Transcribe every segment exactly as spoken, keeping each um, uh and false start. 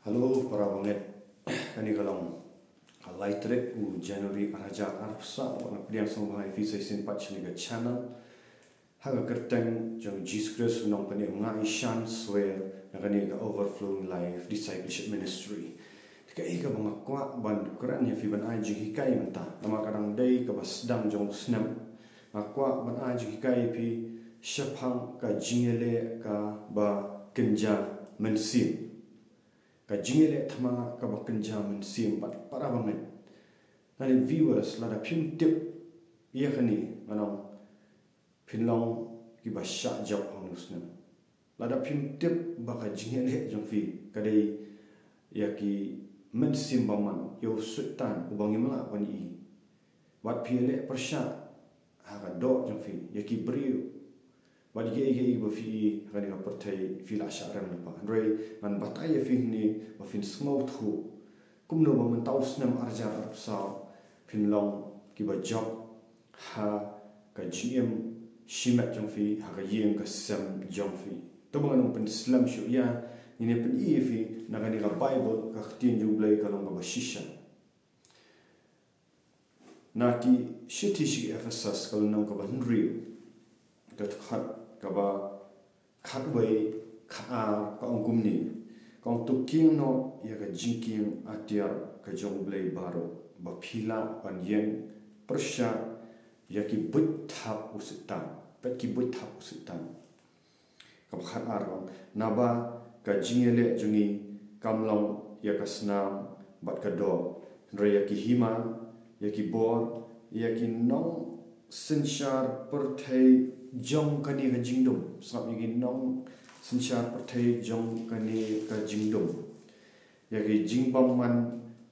Hello para bangeit. Kane ka long ka lai tarik u January ar hajar arphew saw. Nga pdiang sngewbha ïa phi sa shisien pat sha kane ka channel ha ka kyrteng jong Jisu Khrist u nongpynim, nga i Shan Swer na kane ka Overflowing Life Discipleship Ministry. Te kaei kaba nga kwah ban kren ïa phi, ban ai jinghikai mynta, namar ka dang dei kaba sdang jong u snem. Nga kwah ban ai jinghikai ïa phi shaphang ka jingïaleh kaba kynja mynsiem. Ka jingïaleh thma kaba kynja mynsiem. Bad para bangeit, lane viewers, lada phim tip ïa kane, ngan ong phin long kiba shah jop ha une u snem. Lada phim tip ba ka jingïaleh jong phi ka dei ïa ki mynsiem bymman, ïa u Soitan uba ngim lah ban i, bad phi ïaleh pyrshah ha ka doh jong phi ïa ki briew, bad ïa kiei kiei ba phi i ha kane ka pyrthei, phi lah shah rem lypa. Hynrei ngan batai ïa phi hangne ba phin sngewthuh kumno ba mynta u snem ar hajar arphew saw phin long kiba jop ha ka jingim shimet jong phi, ha ka ïing ka sem jong phi. To ba ngan ym pynslem shuh ïa, ngin ïa pyni ïa phi na kane ka Baibl, ka ktien jong U Blei ka long kaba shisha. Na ki shithi sha ki Ephesus, ka lynnong kaba hynriew, ka dkhot kaba khatwei, khatar, ka ong kumne. Ka ong, to kieng noh ïa ka jingkieng atiar ka jong U Blei baroh, ba phi lah ban ïeng pyrshah ïa ki buit thap u Soitan. Peit, ki buit thap u Soitan. Kaba khatar ka ong, naba ka jingïaleh jong ngi kam long ïa ka snam bad ka doh, hynrei ïa ki hima, ïa ki bor, ïa ki nongsynshar pyrthei jong kane ka jingdum. Sngap, ïa ki nongsynshar pyrthei jong kane ka jingdum. Ïa ki jingbymman,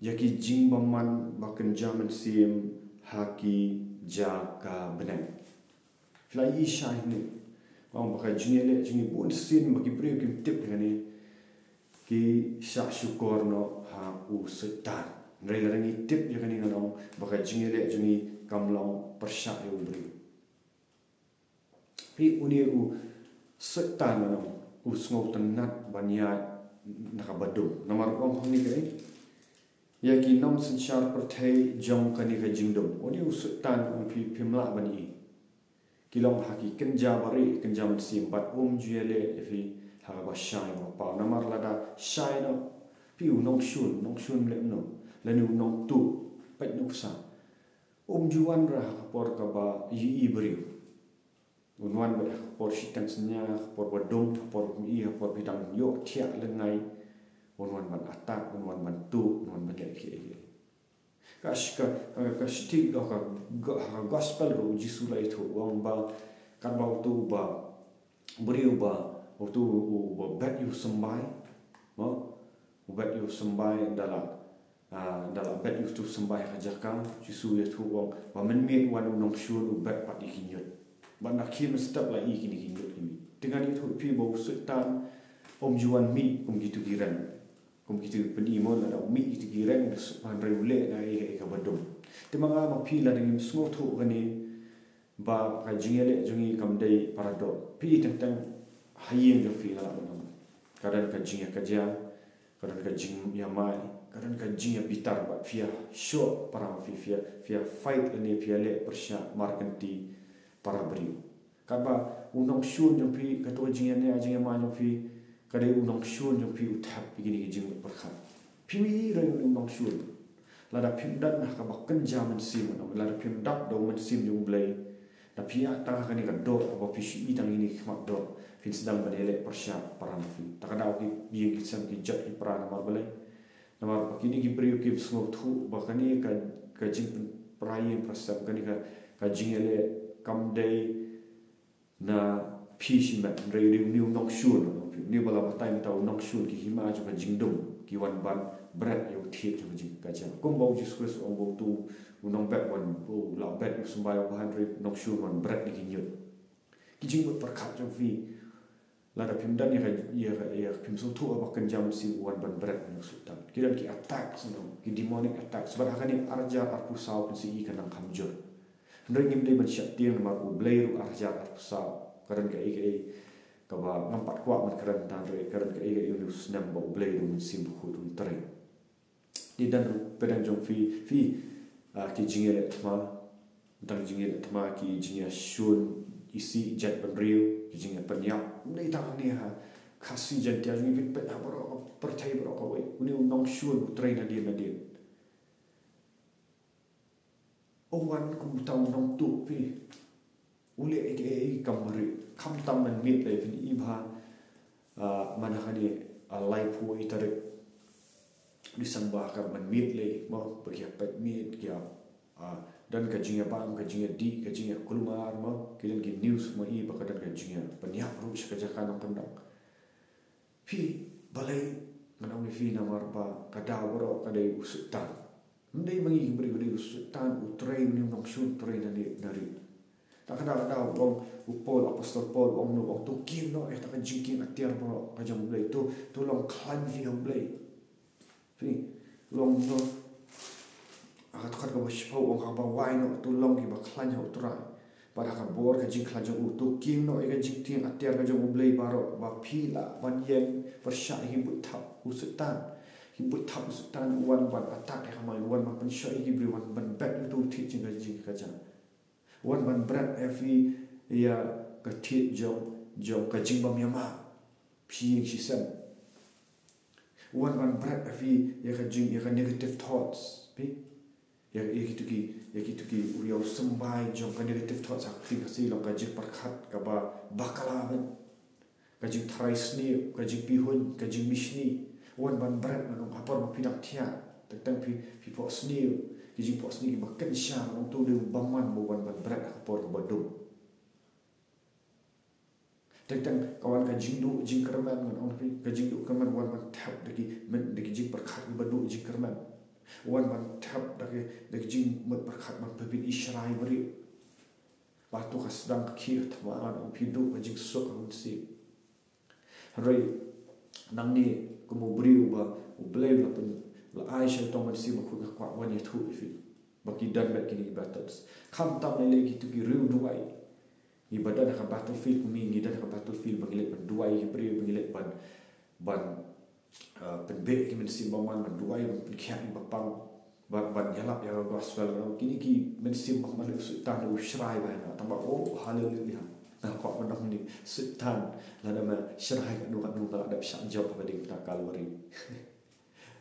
ïa ki jingbymman ba kynja mynsiem ha ki jaka bneng. Phi la ïohi shai ne? Ong ba ka jingïaleh jong ngi bun sien ba ki briew kim tip ïa kane, ki shah shukor noh ha u Soitan. Hynrei lada ngi tip ïa kane, ngan ong ba ka jingïaleh jong ngi kam long pyrshah ïa u briew. Phi, une u Soitan, ngan ong, u sngewtynnat ban ïaid na kaba dum. Namar u ong hangne kaei? Ïa ki nongsynshar pyrthei jong kane ka jingdum. Une u Soitan, ngan ong, phi, phim lah ban i. Ki long ha ki kynja barieh, kynja mynsiem, bad um ju ïaleh ïa phi ha kaba shai, kaba paw. Namar lada shai noh, phi, u nongshun, nongshun lehnoh, lane u nongtuh, peit nuksa, um ju wanrah ha ka por kaba ïohi briew. Un wan beit ha ka por shiteng synñia, ha ka por ba dum, ha ka por ba phi, ha ka por ba phi dang ïohthiah lyngngai. Un wan ban attack, un wan ban tuh, un wan ban leh kiei kiei. Ka sh-, ka, ka, ka shithi, ka, ka, ka gospel ka u Jisu u la ïathuh, u ong ba katba uto uba briew, ba uto u, u, uba bet ïa u symbai, mo? U bet ïa u symbai, ynda la, ah, ynda la bet ïa uto u symbai ha ka jaka, u Jisu u ïathuh, u ong ba mynmiet wan u nongshun u bet pat ïa ki ñiut. Bad na khie mynstep la i kine ki ñiut ki mih. Te ngan ïathuh ïa phi ba u Soitan um ju wan mih kum kito ki reng, kum kito ki pyni, mo, lada u mih kito ki reng, hynrei u leh na ïa ka, ïa kaba dum. Te ma nga ma phi, lada ngim sngewthuh kane, ba ka jingïaleh jong ngi kam dei para doh, phi, teng teng ha ïing jong phi, nga lah ban ong, ka don ka jingïakajia, ka don ka jingïamai, ka don ka jingïabitar, bad phi ïa shoh para ma phi, phi ïa, phi ïa fight lane phi ïaleh pyrshah markynti para briew. Katba u nongshun jong phi, kato ka jingïaneh jingïamai jong phi, ka dei u nongshun jong phi u thep ïa kine ki jingmut pyrkhat. Phim i re u nongshun. Lada phim don ha kaba kynja mynsiem, lada phim don da u Mynsiem jong U Blei, da phi ïaid tang ha kane ka doh kaba phi shu i tang ïa kine ki khmat doh, phin sdang ban ïaleh pyrshah para ma phi. Ta ka daw ki ïing ki sem ki jot ki pra, namar balei? Namar ba kine ki briew kim sngewthuh ba kane ka, ka jingpynpra ïing pra sem, kane ka, ka jingïaleh kam dei na phi shimet, hynrei une u nongshun, une ba la batai mynta, u nongshun, ki hima jong ka jingdum ki wan ban bret ïa u thied jong ka jingkajia. Kumba u Jisu Khrist u ong ba uto u nongbet wan, u la bet ïa u symbai uba ha, hynrei u nongshun wan bret ïa ki ñiut. Ki jingmut pyrkhat jong phi, lada phim don ïa ka, ïa ka, ïa ka, phim sngewthuh ba kynja mynsiem, u wan ban bret ïa u Soitan. Ki don ki attack, sngewthuh, ki demonic attack. Bad ha kane ar hajar arphew saw phin sa i ka nang kham jur. Hynrei ngim dei ban sheptieng, namar U Blei ruh ar hajar arphew saw ka don kaei kaei Kaba ngam pat kwah ban kren tang, hynrei kren kaei kaei, ïa une u snem ba U Blei da U Mynsiem Bakhuid un trei. Te don ruh pdeng jong phi, phi, ah, ki jingïaleh thma, tang jingïaleh thma, ki jingïashun isih jaitbynriew, ki jingïapynïap. Ym dei tang hangne ha Khasi Jaiñtia, jong ngi, peit ha baroh ka pyrthei baroh kawei. Une u nongshun u trei nadien nadien. U wan kum uta u nongtuh, phi. U leh ei ei kam ri. Khamtam mynmiet lei, phin i ba, ah, man ha kane, ah, laiphew tarik December, ka mynmiet lei mo, ba ki ïa peit miet, ki ïa, ah, don ka jingïabam, ka jingïadih, ka jingïakulmar mo, ki don ki news mo, i ba ka don ka jingïapynïap ruh sha ka jaka nongkyndong. Phi, balei? Ngan ong ïa phi, namar ba ka daw baroh ka dei u Soitan. Ym dei ma ngi ki briew, ka dei u Soitan u trei, une u nongshun u trei na ri, na ri. Te ka daw, ka daw ba ong u Paul, Apostol Paul, ba ong, u ong, to kieng noh ïa kata ka jingkieng atiar baroh ka jong U Blei, to, to long khlaiñ ïa U Blei. Phi, long noh. Ha ka dkhot kaba shiphew, ong, haba wai noh, to long kiba khlaiñ ha U Trai. Bad ha ka bor ka jingkhlaiñ jong u, to kieng noh ïa ka jingkieng atiar ka jong U Blei baroh, ba phi lah ban ïeng pyrshah ïa ki buit thap u Soitan. Ki buit thap u Soitan u wan ban attack ïa ka, u wan ban pynshoh ïa ki briew, u wan ban bet ïa uto u thied jong ka jingkajia. U wan ban bret ïa phi ïa ka thied jong, jong ka jingbymïamap. Phi ïeng shisien. U wan ban bret ïa phi ïa ka jing, ïa ka negative thoughts. Phi, ïa, ïa kito ki, ïa kito ki, u ïa u symbai jong ka negative thoughts ha ka ktien Khasi long ka jingpyrkhat kaba bakla bha. Ka jingtharai sniew, ka jingpihuiñ, ka jingmihsniew. U wan ban bret, ngan ong, ha por ba phi dang thiah. Teng teng phi, phi phohsniew. Ki jingphohsniew kiba kynsha, ngan ong, to u dei u bymman ba u wan ban bret ha ka por kaba dum. Teng teng ka wan ka jingduh jingkyrmen, ngan ong ïa phi, ka jingduh kyrmen, u wan ban thep da ki, da ki jingpyrkhat kiba duh jingkyrmen. U wan ban thep da ki, da ki jingmut pyrkhat ban pynbit ïa ki briew. Bad to ka sdang ka khie ka thma, ngan ong ïa phi, duh ka jingsuk ka mynsiem. Hynrei nangne kum u briew ba U Blei u la pyn, la ai sha u tong mynsiem bakhuid, nga kwah ban ïathuh ïa phi ba ki don beit kine ki battles. Khamtam lei lei kito ki riew duwai. Ngi ba don ha ka battlefield, kum ngi, ngi don ha ka battlefield ba ngi leit ban duwai ïa ki briew, ba ngi leit ban, ban, ah, pynbeit ïa ki mynsiem bymman, ban duwai, ban pynkhiah ïa ki bapang, ban, ban ïalap ïa ka gospel. Kine ki mynsiem bymman u Soitan u shrai bha ïa nga. Tangba, oh, haleluya, nga kwah ban ong ne, Soitan, lada me shrai katno katno, me la dep shah jop ha ka diengphna Kalbari.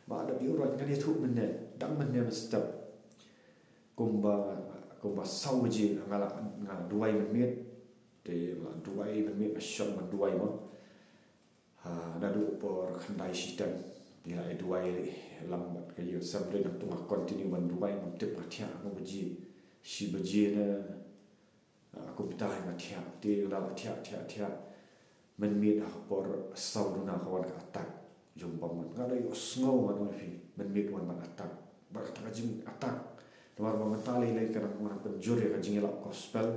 Ba dep ïa u roit, ngan ïathuh mynne, dang mynne mynstep. Kumba, kumba saw baje nga la, nga duwai mynmiet. Te nga la duwai mynmiet, nga shong ban duwai mo. Ha, naduh por khyndai shiteng ngi la ïa duwai lang bad ka Youth Assembly, nangta nga continue ban duwai, ngam tip nga thiah katno baje, shi baje ne, ah, kumta hi nga thiah, te nga la thiah, thiah, thiah. Mynmiet ha ka por saw duna ka wan ka attack jong u bymman. Nga da ïohsngew, ngan ong ïa phi, mynmiet wan ban attack. Bad kata ka jing attack, namar ba mynta lei lei ka dang wan pynjur ïa ka jingïalap gospel.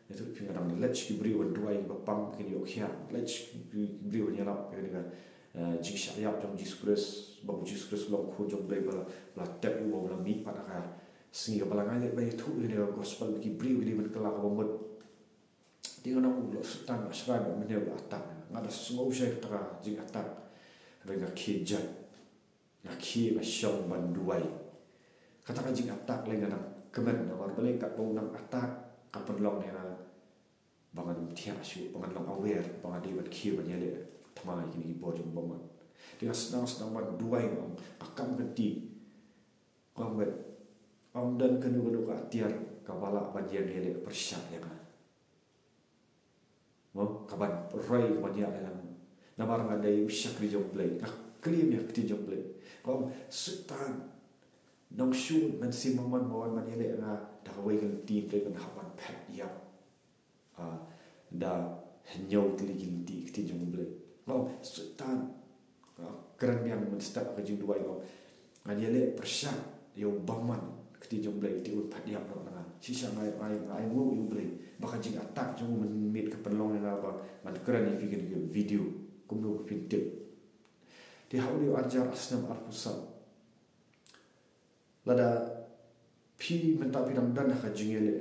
Nangta phi, nga dang leit sha ki briew ban duwai ïa ki bapang, kin ïoh khiah. Leit sha ki briew ban ïalap ïa kane ka, eh, jingshah ïap jong U Jisu Khrist, ba U Jisu Khrist u long u Khun jong U Blei ba la, ba la tep ïa u, ba u la mih pat ha ka sngi kaba la ngai, leit ban ïathuh ïa kane ka gospel ïa ki briew, ki dei ban kylla kaba mut. Te nga ong, u Soitan u la shrai bad mynne u la attack. Nga da sngew shai kata ka jing attack. Hynrei nga khie jot. Nga khie, nga shong ban duwai. Kata ka jing attack lei nga nang kmen, namar balei? Katba u nang attack ka pynlong ïa nga ba ngan ym thiah shuh, ba ngan long aware, ba nga dei ban khie ban ïaleh thma ïa kine ki bor jong u bymman. Te nga sdang, sdang ban duwai, nga ong, nga kam kynti. Nga ong, bad ym don kano kano ka atiar kaba lah ban ïeng ïaleh pyrshah ïa nga. Mo, kaban roi, kaban ïaid ïa nga. Namar nga dei u shakri jong U Blei. Nga claim ïa ka ktien jong U Blei. Nga ong, Soitan, nongshun, mynsiem bymman ba wan ban ïaleh ïa nga da kawei ka lynti, Blei, ngan hap ban phet ïap. Ah, da hynñiew tylli ki lynti, ka ktien jong U Blei. Nga ong, Soitan, ah, kren biang mynstep ha ka jingduwai, nga ong, ngan ïaleh pyrshah ïa u bymman, ka ktien jong U Blei, te un phet ïap noh na nga. Shisha nga, nga, nga ainguh ïa U Blei ba ka jing attack jong u mynmiet ka pynlong ïa nga ba ngan kren ïa phi kane ka video, kumno ba phin tip. Te ha une u ar hajar ar snem arphew saw, lada phi mynta phi dang don ha ka jingïaleh,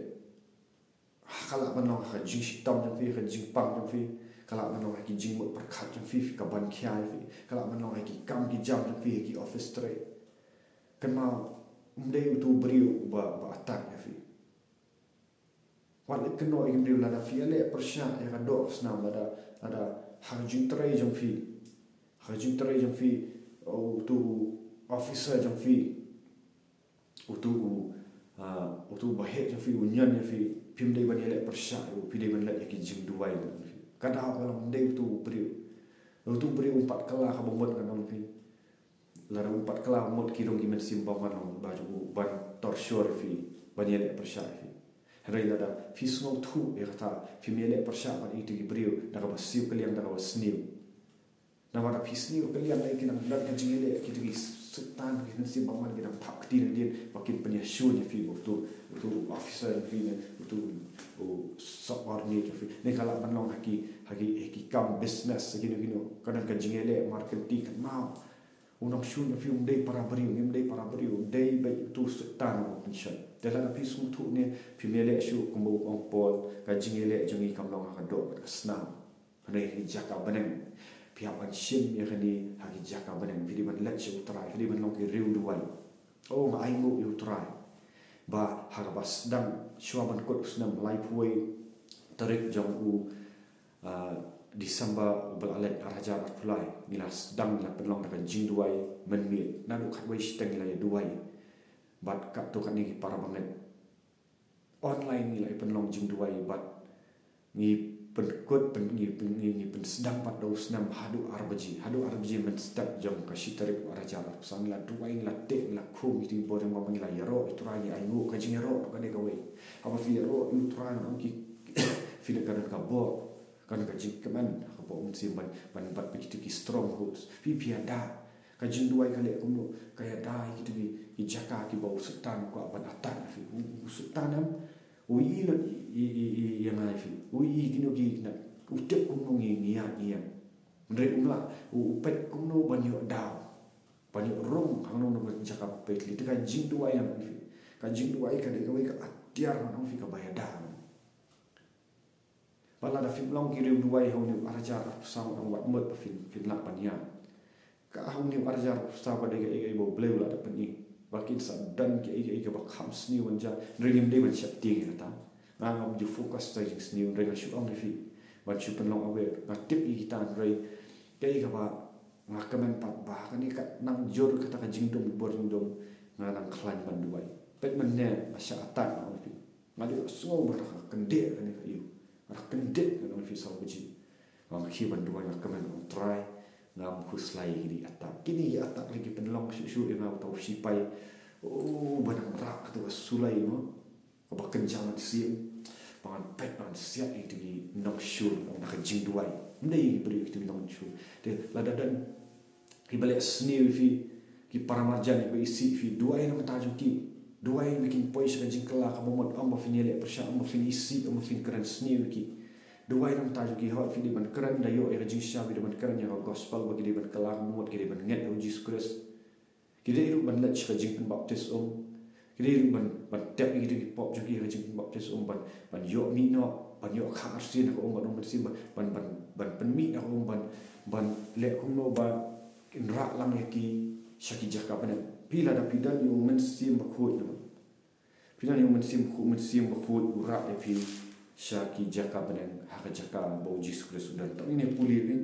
ha ka lah ban long ha ka jingshitom jong phi, ha ka jingpang jong phi, Ka lah ban long ha ki jingmut pyrkhat jong phi, phi ka ban khia ïa phi. Ka lah ban long ha ki kam ki jam jong phi, ha ki office trei. Kynmaw, ym dei utu u briew uba, ba attack ïa phi. Wat leit kynnoh ïa ki briew, lada phi ïaleh pyrshah ïa ka doh ka snam, lada, lada ha ka jingtrei jong phi, ha ka jingtrei jong phi, utu u officer jong phi, utu u, ah, utu u baheh jong phi u ñion ïa phi, phim dei ban ïaleh pyrshah ïa u, phi dei ban leit ïa ki jingduwai jong phi. Ka daw ka long, ym dei utu u briew. Utu u briew um pat kylla kaba mut ngan ong ïa phi. Lada um pat kylla mut, ki rung ki mynsiem bymman long ba jong u ban torture ïa phi, ban ïaleh pyrshah ïa phi. Hynrei lada phi sngewthuh ïa kata, phim ïaleh pyrshah bad ïa kito ki briew da kaba siew kylliang, da kaba sniew. Namar lada phi sniew kylliang ïa ki, nang don ka jingïaleh, kito ki soitan, ki mynsiem bymman ki dang thap kti nadien ba kin pynïashun ïa phi, utu, utu officer jong phi ne utu u subordinate jong phi. Ne ka lah ban long ha ki, ha ki, ha ki kam business, ha kino kino. Ka don ka jingïaleh markynti, kynmaw, u nongshun jong phi um dei para briew, um dei para briew, u dei beit utu u soitan uba pynshoi. Te lada phi sngewthuh ne phim ïaleh shuh, kumba u ong Paul, ka jingïaleh jong ngi kam long ha ka doh bad ka snam, hynrei ha ki jaka bneng. Phi hap ban shim ïa kane ha ki jaka bneng. Phi dei ban leit sha u Trai, phi dei ban long ki riewduwai. Oh, nga ainguh ïa u Trai ba ha kaba sdang, shuwa ban kut u snem, laiphew wei tarik jong u, ah, December uba la leit, ar hajar arphew lai, ngi la sdang, ngi la pynlong da ka jingduwai mynmiet. Naduh khatwei shiteng ngi la ïa duwai bad katto katne ki para bangeit. Online ngi la ïa pynlong jingduwai bad ngi pynkut, pyn, ngi pyn, ngi, ngi pynsdang pat da u snem haduh ar baje, haduh ar baje mynstep jong ka shi tarik u ar hajar arphew saw. Ngi la duwai, ngi la teh, ngi la khum, ngi tip bor jong ba ngi la ïaroh ïa u Trai, ngi ainguh. Ka jingïaroh ka dei kawei. Haba phi ïaroh ïa u Trai, ngan ong ïa phi, ka don ka bor, ka don ka jingkmen ha ka bor, um shym ban, ban bat bad kito ki strongholds. Phi, phi ïada, ka jingduwai ka leh kumno, ka ïada ïa kito ki, ki jaka kiba u soitan u kwah ban attack ïa phi. U, u soitan em, u ïohi lut ïa, ïa, ïa, ïa, ïa nga ïa phi. U ïohi kino kino, u tip kumno ngi, ngi ïaid ngi ïeng. Hynrei um lah, u, u peit kumno ban ïoh daw, ban ïoh rung ha kano kano ka jaka ba phi peit. Te ka jingduwai, ngan ong ïa phi, ka jingduwai ka dei kawei ka atiar, ngan ong ïa phi, kaba ïada. Bad lada phim long ki riewduwai ha une u ar hajar arphew saw, ngan ong wat mut ba phin, phin lah ban ïaid. Ka ha une u ar hajar arphew saw ka dei kaei kaei ba U Blei u la dep pyni ba kin sa don kiei kiei kiba kham sniew ban jia. Hynrei ngim dei ban sheptieng ïa kata. Nga ngam ju focus sha jingsniew, hynrei nga shu ong ïa phi ban shu pynlong aware. Nga tip ïa kita, hynrei kaei kaba nga kmen pat ba ha kane ka nang jur kata ka jingdum, bor jingdum, nga nang khlaiñ ban duwai. Peit mynne nga shah attack, nga ong ïa phi. Nga dei, sngew ba nga da kyndit kane ka ïew. Nga da kyndit, nga ong ïa phi, saw baje. Nga khie ban duwai, nga kmen, nga ong, Trai, ngam khuslai ïa kine ki attack. Kine ki attack la ki pynlong shuh shuh ïa nga uta u shipai. Oh, ba nang rah kato ka sulai, mo, kaba kynja mynsiem, ba ngan peit, ba ngan siat ïa kito ki nongshun, ngan da ka jingduwai. Ym dei ïa ki briew, kito ki nongshun. Te lada don kiba leh sniew ïa phi, ki paramarjan kiba isih ïa phi, duwai na ka bynta jong ki. Duwai ba kin poi sha ka jingkylla kaba mut, ym ba phin ïaleh pyrshah, ym ba phin isih, ym ba phin kren sniew ïa ki. Duwai na ka bynta jong ki. Hooid, phi dei ban kren, da ïoh ïa ka jingshisha, phi dei ban kren ïa ka gospel ba ki dei ban kylla kaba mut, ki dei ban ngeit ïa U Jisu Khrist. Ki dei ruh ban leit sha ka jingpynbaptis um. Ki dei ruh ban, ban tep ïa kito ki pop jong ki ha ka jingpynbaptis um, ban, ban ïoh mih noh, ban ïoh kha arsien ha ka um bad U Mynsiem, ban, ban, ban, ban pynmih na ka um, ban, ban leh kumno ba kin rah lang ïa ki sha ki jaka bneng. Phi, lada phi don ïa U Mynsiem Bakhuid, phi don ïa U Mynsiem Bakhuid, U Mynsiem Bakhuid u rah ïa phi sha ki jaka bneng, ha ka jaka ba U Jisu Khrist u don. Tang ïa kane pule ïa phi.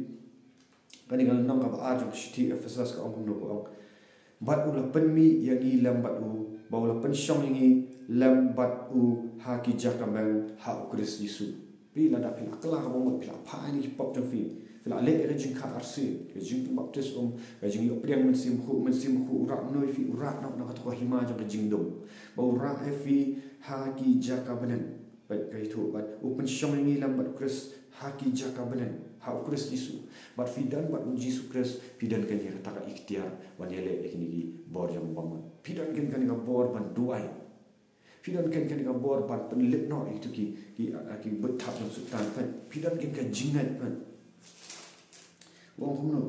Kane ka lynnong kaba ar jong ka shithi Ephesus ka ong kumno, ka ong: Bad u la pynmih ïa ngi lem bad u, ba u la pynshong ïa ngi lem bad u ha ki jaka bneng ha U Khrist Jisu. Phi, lada phi la kylla kaba mut, phi la phah ïa kine ki pop jong phi, phi la leh ïa ka jingkha arsien, ka jingpynbaptis um, ka jingïoh pdiang Mynsiem Bakhuid, Mynsiem Bakhuid u rah noh ïa phi, u rah noh na kato ka hima jong ka jingdum, ba u rah ïa phi ha ki jaka bneng. Bad ka ïathuh, bad u pynshong ïa ngi lem bad U Khrist ha ki jaka bneng ha U Khrist Jisu. Bad phi don bad U Jisu Khrist, phi don kein ïa kata ka iktiar ban ïaleh ïa kine ki bor jong U Balang. Phi don kein kane ka bor ban duwai. Phi don kein kane ka bor ban pynlip noh ïa kito ki, ki, ki bit thap jong u Soitan. Phi don kein ka jingngeit, phi. U ong kumno?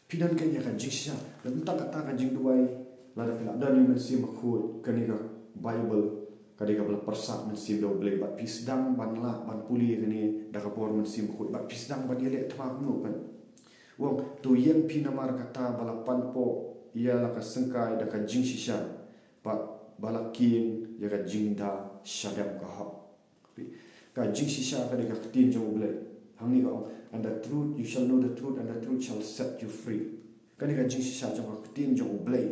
Phi don kein ïa ka jingshisha. Lada ym tang kata ka jingduwai, lada phi la don ïa U Mynsiem Bakhuid, kane ka Baibl, Ka dei kaba la pyrsad mynsiem da U Blei, bad phi sdang ban lah ban pule ïa kane da ka bor mynsiem bakhuid, bad phi sdang ban ïaleh thma kumno, kan. U ong, to ïeng phi namar kata ba la panpoh ïa la ka syngkai da ka jingshisha, bad ba la kieng ïa ka jingda shadem ka hok. Ka jingshisha ka dei ka ktien jong U Blei. Hangne ka ong, "And the truth, you shall know the truth, and the truth shall set you free." Kane ka jingshisha jong ka ktien jong U Blei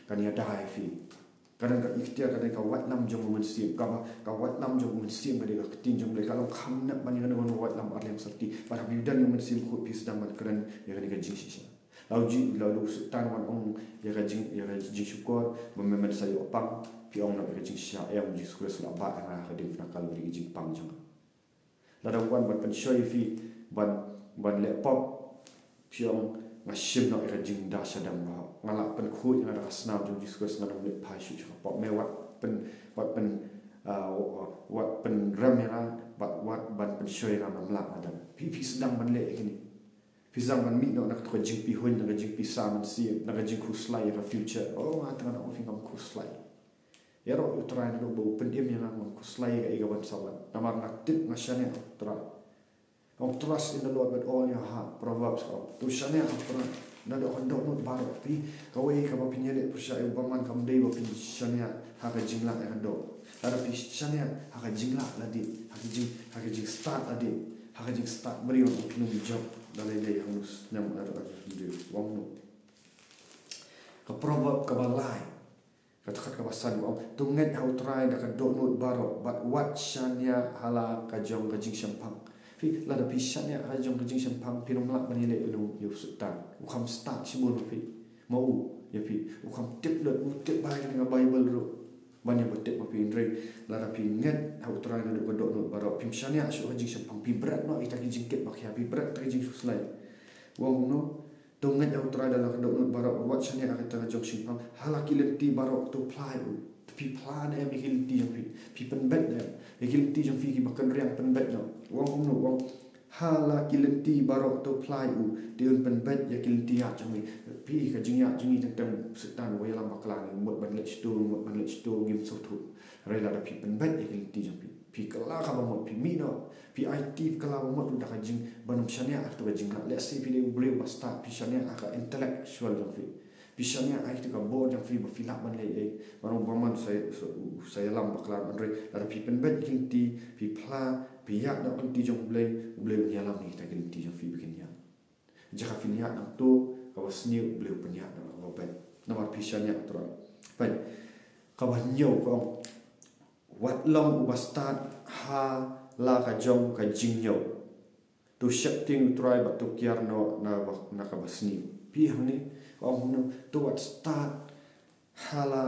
kan ïada ïa phi. Ka don ka iktiar, ka don ka waitlam jong u Mynsiem. Kaba ka waitlam jong u Mynsiem ka dei ka ktien jong U Blei. Ka long kham nep ban ïa kane ka waitlam ar liang syrti. Bad haba phi don ïa u Mynsiem Bakhuid phi sdang ban kren ïa kane ka jingshisha. La u jing, la u Soitan wan ong ïa ka jing, ïa ka jingshukor, ba me, men sa ïoh pang, phi ong noh ïa ka jingshisha, em, U Jisu Khrist u la bah ïa nga ha ka diengphna Kalbari ka jingpang jong nga. Lada u wan ban pynshoi ïa phi ban, ban leh pop, phi ong, nga shim noh ïa ka jingda shadem ba hok. Nga la pynkhuid ïa nga da ka snam jong U Jisu Khrist, ngan ym leit phai shuh sha ka pop. Me wat pyn, wat pyn, ah, wat pynrem ïa nga, wat, wat ban pynshoi ïa nga, me ym lah, nga dang. Phi, phi sdang ban leh ïa kine. Phi sdang ban mih noh na kato ka jingpihuiñ, na ka jingpisa mynsiem, na ka jingkhuslai ïa ka future. Oh, nga tang, nga ong ïa phi, ngam khuslai. Ïaroh ïa U Trai naduh ba u pynim ïa nga, ngam khuslai ïa kaei kaban sa wan. Namar nga tip, nga shaniah ha U Trai. Ong, "Trust in the Lord with all your heart." Proverbs ka ong. To shaniah ha U Trai naduh ka dohnud baroh. Phi, kawei kaba phin ïaleh pyrshah ïa u bymman kam dei ba phin shaniah ha ka jinglah ïa ka doh. Lada phi shaniah ha ka jinglah lade, ha ka jing, ha ka jingstad lade, ha ka jingstad briew, phin ym jop da lei lei ha u snem, lada ka jingstad briew. Ong no. Ka Proverb kaba lai, ka dkhot kaba san ka ong, "To ngeit ha U Trai da ka dohnud baroh, bad wat shaniah ha la ka jong ka jingshemphang." Phi, lada phi shaniah ha ka jong ka jingshemphang, phin ym lah ban ïaleh ïa u, ïa u Soitan. U kham stad shibun ma phi. Ma u, ïa phi. U kham tip lut, u tip bha ïa kane ka Baibl ruh. Ban ïa ba tip ma phi, hynrei lada phi ngeit ha U Trai naduh ka dohnud baroh, phim shaniah shuh ha ka jingshemphang, phi bret noh ïa kita ki jingkit ba khia, phi bret ïa kita ki jingkhuslai. U ong kumno? To ngeit ha U Trai da la ka dohnud baroh, wat shaniah ha kata ka jong shemphang, ha la ki lynti baroh to phla ïa u. To phi phla ne em ïa ki lynti jong phi. Phi pynbeit ne em ïa ki lynti jong phi kiba kynriang, pynbeit noh. U ong kumno, u ong, ha la ki lynti baroh to phla ïa u, te un pynbeit ïa ki lynti ïaid jong ngi. Phi, ka jingïaid jong ngi teng teng Soitan u ïalam bakla, ngi mut ban leit shatu, mut ban leit shatu, ngim sngewthuh. Hynrei lada phi pynbeit ïa ki lynti jong phi, phi kylla kaba mut, phi mih noh, phi aiti kylla ba mut da ka jing, ban ym shaniah ha kato ka jinglah. Lehse phi dei u briew ba stad, phi shaniah ha ka intellectual jong phi. Phi shaniah ha kato ka bor jong phi ba phi lah ban leh ei. Ban ong u bymman sa, sa, sa ïalam bakla, hynrei lada phi pynbeit ïa ki lynti, phi phla, phi ïaid noh ki lynti jong U Blei, U Blei un ïalam ïa kita ki lynti jong phi ba kin ïaid. Jaka phin ïaid nangto kaba sniew, U Blei u pynïaid na kaba beit. Namar phi shaniah ha U Trai. Beit. Kaba hynñiew ka ong, "Wat long uba stad ha la ka jong ka jingñiew. To sheptieng ïa U Trai bad to kiar noh na ba, na kaba sniew." Phi, hangne ka ong kumno, to wat stad ha la,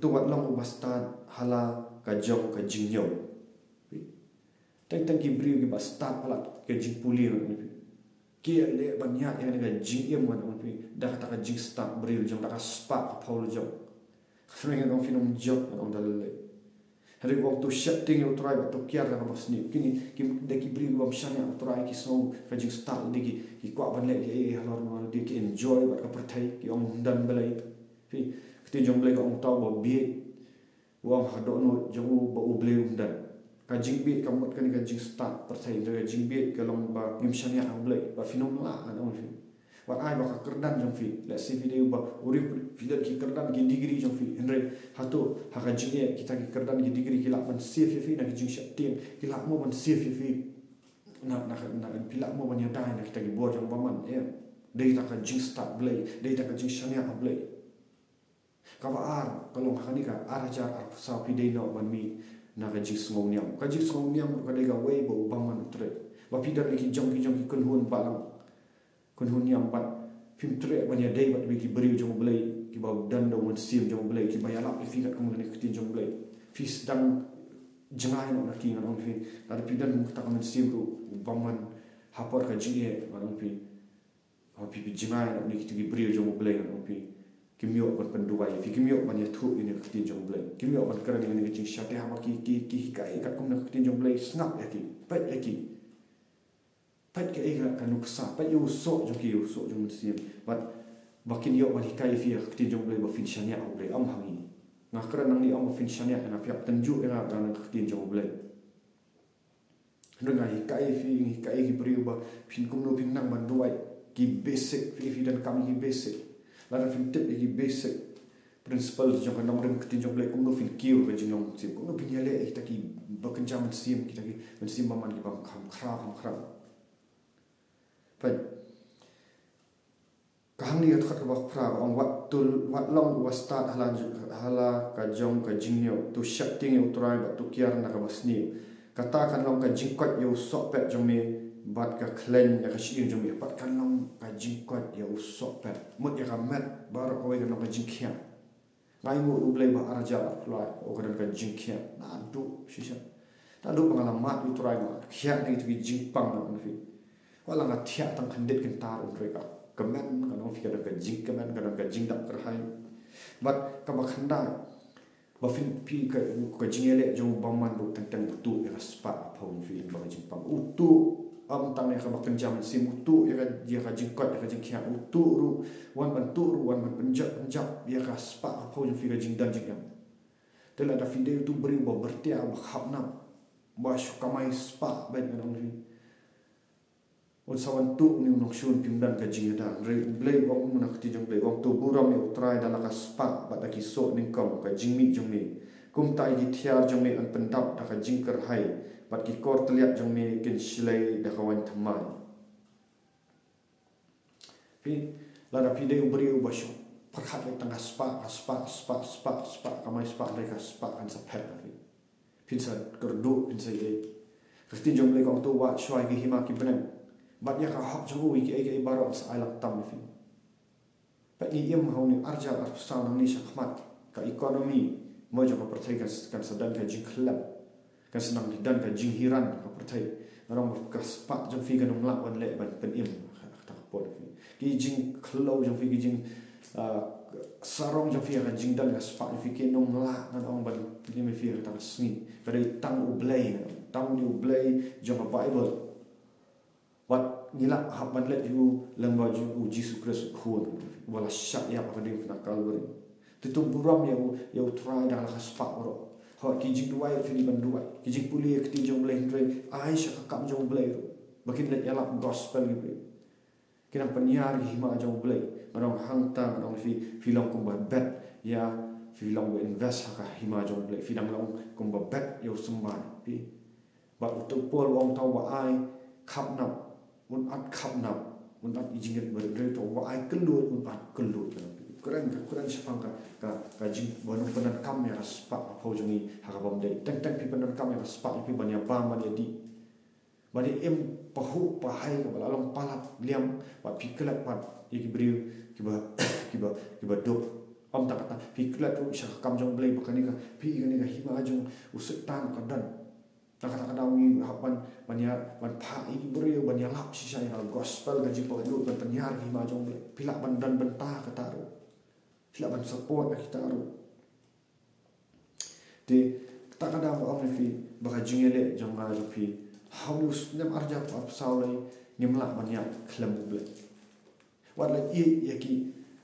to wat long uba stad ha la ka jong ka jingñiew. Teng teng ki briew kiba stad palat ka jingpule, ngan ong ïa phi, ki ïaleh ban ïaid ïa kane ka jingim, ngan ong ïa phi, da kata ka jingstad briew jong, da ka spah ka phew la jong. Hynrei ngan ong ïa phi, ym jop, ngan ong da lei. Hynrei u ong to sheptieng ïa U Trai bad to kiar na kaba sniew. Kine ki dei ki briew kibym shaniah ha U Trai, ki sngew ka jingstad lade, ki, ki kwah ban leh kiei kiei halor kaba lade, ki enjoy bad ka pyrthei, ki ong ym don Blei. Phi, ka ktien jong U Blei ka ong uta uba bieit, u ong ha ka dohnud jong u ba U Blei um don. Ka jingbieit kam mut kane ka jingstad pyrthei, hynrei ka jingbieit ka long ba ngim shaniah ha U Blei, ba phin ym lah, ngan ong ïa phi. Wat ai ba ka kyrdan jong phi, lehse phi dei uba u riew, phi don ki kyrdan, ki degree jong phi, hynrei hato ha ka jingeh kita ki kyrdan, ki degree ki lah ban save ïa phi na ki jingsheptieng, ki lah mo ban save ïa phi na, na, na, phi lah mo ban ïada na kita ki bor jong u bymman? Em. Dei tang ka jingstad Blei, dei tang ka jingshaniah ha U Blei. Kaba ar ka long, ha kane ka ar hajar arphew saw phi dei noh ban mih na ka jingsngewniam. Ka jingsngewniam ruh ka dei kawei ba u bymman u treh. Ba phi don la ki jong ki jong ki kynhun balang, kynhun niam, bad phim treh ban ïadei bad ki briew jong U Blei kiba don da u Mynsiem jong U Blei, kiba ïalap ïa phi katkum kane ka ktien jong U Blei. Phi sdang jngai noh na ki, ngan ong ïa phi. Lada phi don kata ka mynsiem ruh u bymman ha por ka jingeh, ngan ong ïa phi. Haba phi, phi jngai noh na kito ki briew jong U Blei, ngan ong ïa phi, kim ïoh ban pynduwai ïa phi, kim ïoh ban ïathuh ïa kane ka ktien jong U Blei, kim ïoh ban kren ïa kane ka jingshai. Te haba ki, ki, ki hikai katkum kane ka ktien jong U Blei, sngap ïa ki, peit ïa ki. Peit kaei ka, ka nuksa, peit ïa u soh jong ki, ïa u soh jong u Mynsiem. Bad ba kin ïoh ban hikai ïa phi ïa ka ktien jong U Blei ba phin shaniah ha U Blei, ym ha ngi. Nga kren nangne ym ba phin shaniah ïa nga, phi hap tynjuh ïa nga da ka ktien jong U Blei. Hynrei nga hikai ïa phi, nga hikai ïa ki briew ba phin kumno phin nang ban duwai, ki basic, phi, phi donkam ïa ki basic. Lada phin tip ïa ki basic principle jong ka nongrim ktien jong U Blei, kumno phin kiew ka jinglong mynsiem, kumno phin ïaleh ïa kita ki ba kynja mynsiem, kita ki mynsiem bymman kiba kham khraw, kham khraw. Peit. Ka hangne ka dkhot kaba phra ka ong, wat to, wat long uba stad ha la, ha la ka jong ka jingniew, to sheptieng ïa U Trai bad to kiar na kaba sniew. Kata kan long ka jingkoit ïa u sohpet jong me bad ka khleiñ ïa ka shyieng jong me. Pat kan long ka jingkoit ïa u sohpet. Mut ïa ka met baroh kawei kan long ka jingkhiah. Nga ainguh ïa U Blei ba ar hajar arphew lai, oh, ka don ka jingkhiah naduh shisha. Naduh ba nga la mad ïa U Trai nga la khiah na kito ki jingpang, nga ong ïa phi. Wat la nga thiah tang khyndiat kynta ruh, hynrei ka kmen, nga ong ïa phi, ka don ka jingkmen, ka don ka jingdap kyrhai. Bad kaba khyndai, ba phin, phi, ka, ka jingïaleh jong u bymman ruh teng teng u tuh ïa ka spah ka phew jong phi lyngba ka jingpang. U tuh ym tang ïa kaba kynja mynsiem, u tuh ïa ka, ïa ka jingkoit, ïa ka jingkhiah, u tuh ruh, wan ban tuh ruh, wan ban pynjot, pynjot ïa ka spah ka phew jong phi, ka jingdon jingem. Te lada phi dei uto u briew ba byrtia, ba khapnap, ba shu kamai spah beit, nga ong ïa phi, un sa wan tuh une u nongshun, phim don ka jingïada. Hynrei U Blei u ong kumno na ka ktien jong U Blei? U ong, to burom ïa U Trai da la ka spah bad da ki soh nyngkong, ka jingmih jong me. Kumta ïa ki thiar jong me yn pyndap da ka jingkyrhai, bad ki kor tylliat jong me kin shlei da ka waiñ thymmai. Phi, lada phi dei u briew ba shu pyrkhat leh tang ka spah, ka spah, spah, spah, spah, kamai spah, hynrei ka spah kan sa phet na phi. Phin sa kyrduh, phin sa ïeit. Ka ktien jong U Blei ka ong, to wad shwa ïa ki hima ki bneng, bad ïa ka hok jong u, ïa kiei kiei baroh sa ai lang tam ïa phi. Peit, ngi im ha une u ar hajar arphew saw, nangne shakhmat ka economy mo jong ka pyrthei kan, kan sa don ka jingkhlem, kan sa nang don ka jinghiran ka pyrthei. Nga ong ba ka spah jong phi kan ym lah ban leh ban pynim ha kata ka por phi. Ki jingkhlem jong phi, ki jing, ah, sarong jong phi ha ka jingdon ka spah jong phi kin ym lah, nga ong, ban pynim ïa phi ha kata ka sngi. Ka dei tang U Blei, tang une U Blei jong ka Baibl. Wat ngi lah hap ban leit ïa u lyngba jong U Jisu Khrist U Khun, uba la shah ïap ha ka diengphna Kalbari. Te to burom ïa u, ïa U Trai da la ka spah baroh. Hooid, ki jingduwai phi dei ban duwai, ki jingpule ïa ka ktien jong U Blei, hynrei ai sha ka kam jong U Blei ruh, ba kin leit ïalap gospel ïa ki briew. Kin nang pynïar ïa ka hima jong U Blei. Nga ong hangta, nga ong ïa phi, phi long kumba bet ïa, phi long ba invest ha ka hima jong U Blei, phi dang long kumba bet ïa u symbai, phi. Bad uto u Paul u ong, uta uba ai khapnap un at khapnap, un at ïa ki jingngeit barit, hynrei uta uba ai kylluid un at kylluid. Kren, kren shaphang ka, ka, ka jing, ban ym pyndonkam ïa ka spah ka phew jong ngi ha kaba ym dei. Teng teng phi pyndonkam ïa ka spah jong phi ban ïa bam, ban ïa dih, ban ïa im pahuh pahai kaba la long palat liam, bad phi klet pat ïa ki briew kiba, kiba, kiba duk. Ym tang kata, phi klet ruh sha ka kam jong U Blei, ba kane ka, phi, kane ka hima jong u Soitan ka don. Na kata ka daw ngi hap ban, ban ïa, ban phah ïa ki briew ban ïalap shisha ïa ka gospel, ka jingpynlut, ban pynïar ïa ka hima jong U Blei. Phi lah ban don bynta kata ruh. Phi lah ban support ïa kita ruh. Te kata ka daw nga ong ïa phi ba ka jingïaleh jong nga jong phi ha une u snem ar hajar arphew saw lai, ngim lah ban ïaid khlem U Blei. Wat la ïeit ïa ki,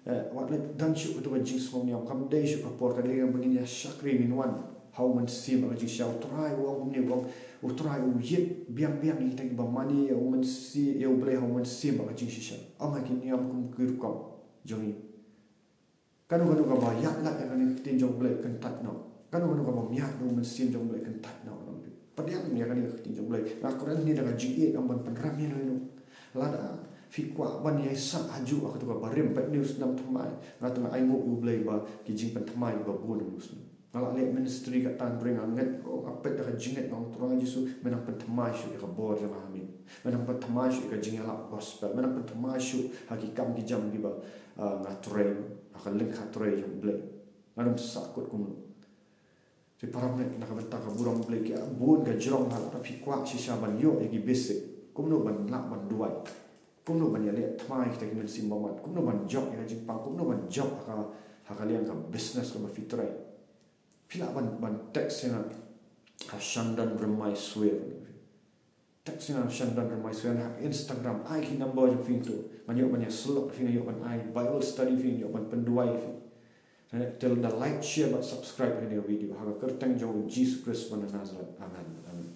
eh, wat la don shuh kato ka jingsngewniam, kam dei shuh ka por, ka dei ba ngin ïa shakri, ngin wan ha U Mynsiem ba ka jingshisha. U Trai u ong kumne, u ong, U Trai u ïeit biang biang ïa kita kiba mane ïa U Mynsiem, ïa U Blei ha U Mynsiem ba ka jingshisha. Ym ha ki niam kum ki rukom jong ngi. Kano kano kaba ïaid lad ïa kane ka ktien jong U Blei, kyntait noh. Kano kano kaba ym ïaid da U Mynsiem jong U Blei, kyntait noh. Pdiang ïa kane ka ktien jong U Blei. Nga kren hangne da ka jingïeit, ym ban pynrem ïano ïano. Lada phi kwah ban ïa sah hajuh ha kato kaba rim, peit une u snem thymmai, nga tang ai nguh ïa U Blei ba ki jingpynthymmai ba bun ha une u snem. Nga la leh ministry katta, hynrei nga ngeit, oh, nga peit da ka jingngeit, nga ong, Trai Jisu, me nang pynthymmai shuh ïa ka bor jong nga ha me. Me nang pynthymmai shuh ïa ka jingïalap gospel. Me nang pynthymmai shuh ha ki kam ki jam kiba, ah, nga trei, ha ka lyngkha trei jong U Blei. Ngan ym sahkut kumno. Te para bangeit, na ka bynta ka burom U Blei, ki bun ka jrong, lada phi kwah shisha ban ïoh ïa ki basic, kumno ban lah ban duwai, kumno ban ïaleh thymmai kita ki mynsiem bymman, kumno ban jop ïa ka jingpang, kumno ban jop ha ka, ha ka liang ka business kaba phi trei, phi lah ban, ban text ïa nga ha Shandon Rymbai Soe. Text ïa nga ha Shandon Rymbai Soe ha Instagram, ai ki number jong phi to. Ngan ïoh ban ïa syllok ïa phi, ngan ïoh ban ai Bible study ïa phi, ngan ïoh ban pynduwai ïa phi. Te lada like, share bad subscribe ïa kane ka video ha ka kyrteng jong u Jisu Khrist ba na Nazareth. Amen. Amen.